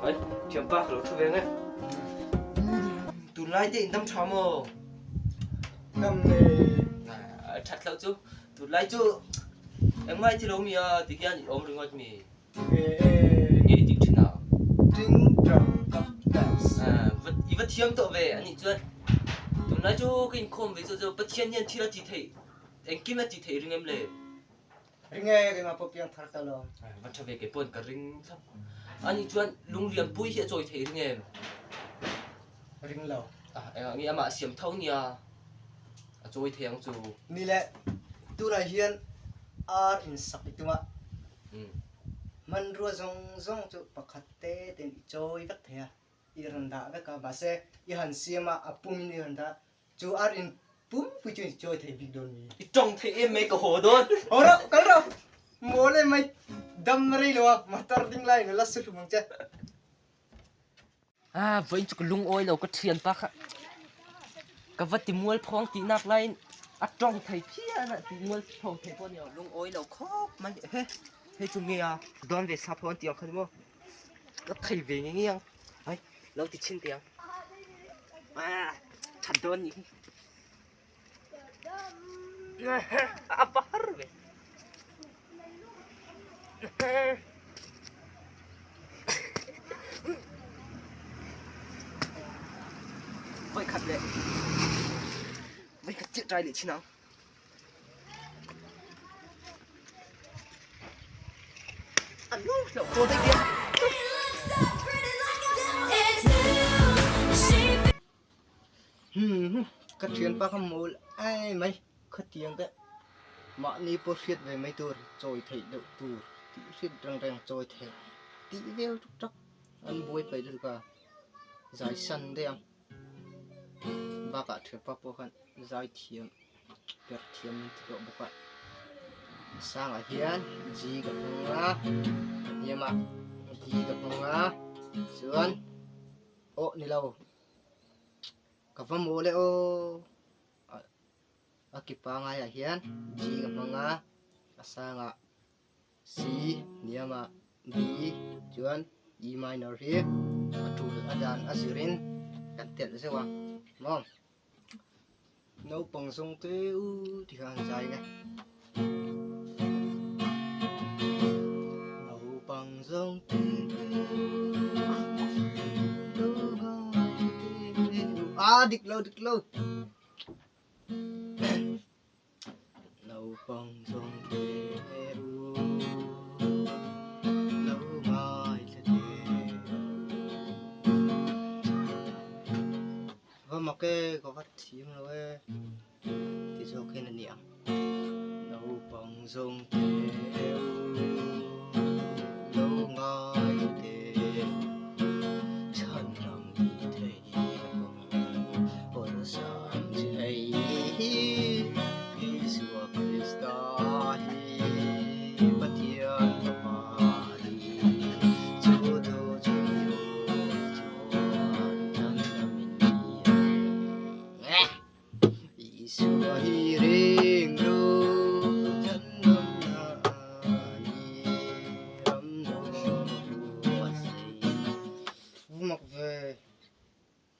Ai, thianpa ka lo thu ve ang e. Tunlai te in dam tha maw? Dam e. A that loh chu. Tunlai chu engmah i ti lo mi a ti hian i awm ringawt mi. Ti ve e. Nge i tih thin a? Ting tang kap dance. I va thiam tawh ve anih chuan tunlai chu ka inkhawm ve chu chu Pathian hian thil a ti theih engkim a ti theih ring em le? Ring e, keimah pawh piang thar ta lo. Va tha ve kei pawn ka ring thlap. Anih chuan lunglian pui hi a chawi thei ring em? Ring lo. Ah, engah nge amah siam tho nia a chawi thei ang chu. Ni le, tunah hian ar in sak i tum a, hmanrua zawng zawng chu pakhat te ten i chawi vek thei a, i rawn dah vek a, mahse i han siam a, a pumin i rawn dah a, Chu ar in pumpui chu in chawi thei bik dawn mi. I tawng thei em mai ka haw dawn. Haw rawh, kal rawh. Mawl em mai. Dam na rei lo a, motor ding lai in a la su hlum ang che. Ah, vawiin chu ka lungawi lo ka thianpa kha ka va ti mual phawng tih nak laiin a tawng thei phian a ti mual phawng thei pawh a ni lo lungawi lo khawp mai he hei chu nge a dawn ve sap ho an tih ang kha ni maw ka thei ve nge nge ang ai lo ti chhin teh ang. That dawn nih hi. A va har ve. Voi khat leh. Voi khat chiah try leh chin ang. An lo hlauh chaw daih tia. Hmm, ka thianpa kha mawl ai mai khatiang te mahni pawh hriat ve mai tur chawi theih deuh tur tih hriat reng reng chawi theih tih vel tuk tak an buai paih lutuk a zai san daih ang bakah thianpa pawh khan zai thiam per thiam min ti tawh bawk a sangah hian G ka hmang a hniamah D ka hmang a chuan aw ni lo ka va mawl e aw a ki pangaiah hian G ka hmang a a sangah C hniamah D chuan E minor hi a tul a dan a zirin kan telh zeuh a maw. Naupang zawng te u ti kha an zai nge. Naupang zawng te u Ah dik lo dik lo. Naupang zawng te u lo ngaithla te Va mak e ka va thiam lo e ti zawk hian a ni ang. Naupang zawng te u lo ngaithla te chhan ram ni thei kawng.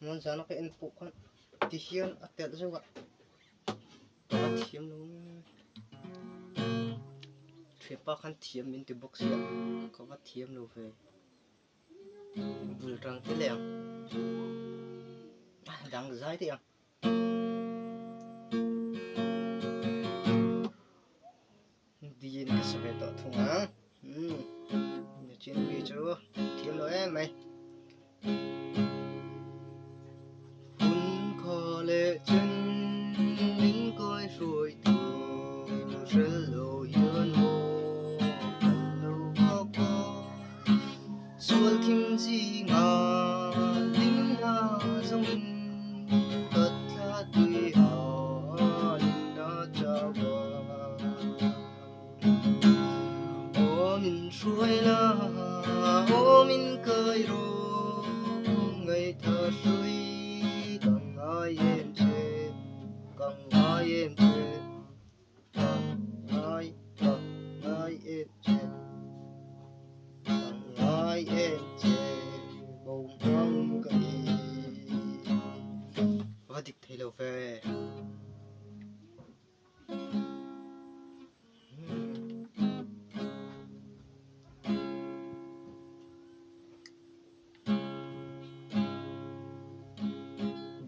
Hmun zana ka en pawh khan ti hian a telh zeuh a ka va thiam lo thianpa khan thiam min ti bawk sia ka va thiam lo ve bul tang te leh ang dang zai te ang. Din ka sa ve tawh thung ang umm nichin mi chu thiam lo em mai hun khaw leh chen min kawi hruai tu hrel lo hian maw kal lo bawk aw sual thim zinga hlimna zawngin ka thla tui a inna chau a. Aw min hruai la, aw min kai rawh, ngaihthla hrui ka ngai em che, ka ngai em che, ka ngai, ka ngai em che, ka ngai em che. dik thei lo ve.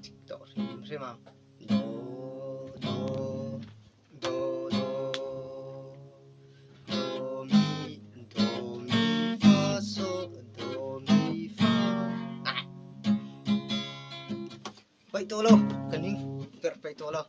Dik tawh hrim hrim ang. Do do do do do mi do mi fa so do mi fa. Paih tawh lo, ka ning perh paih tawh lo.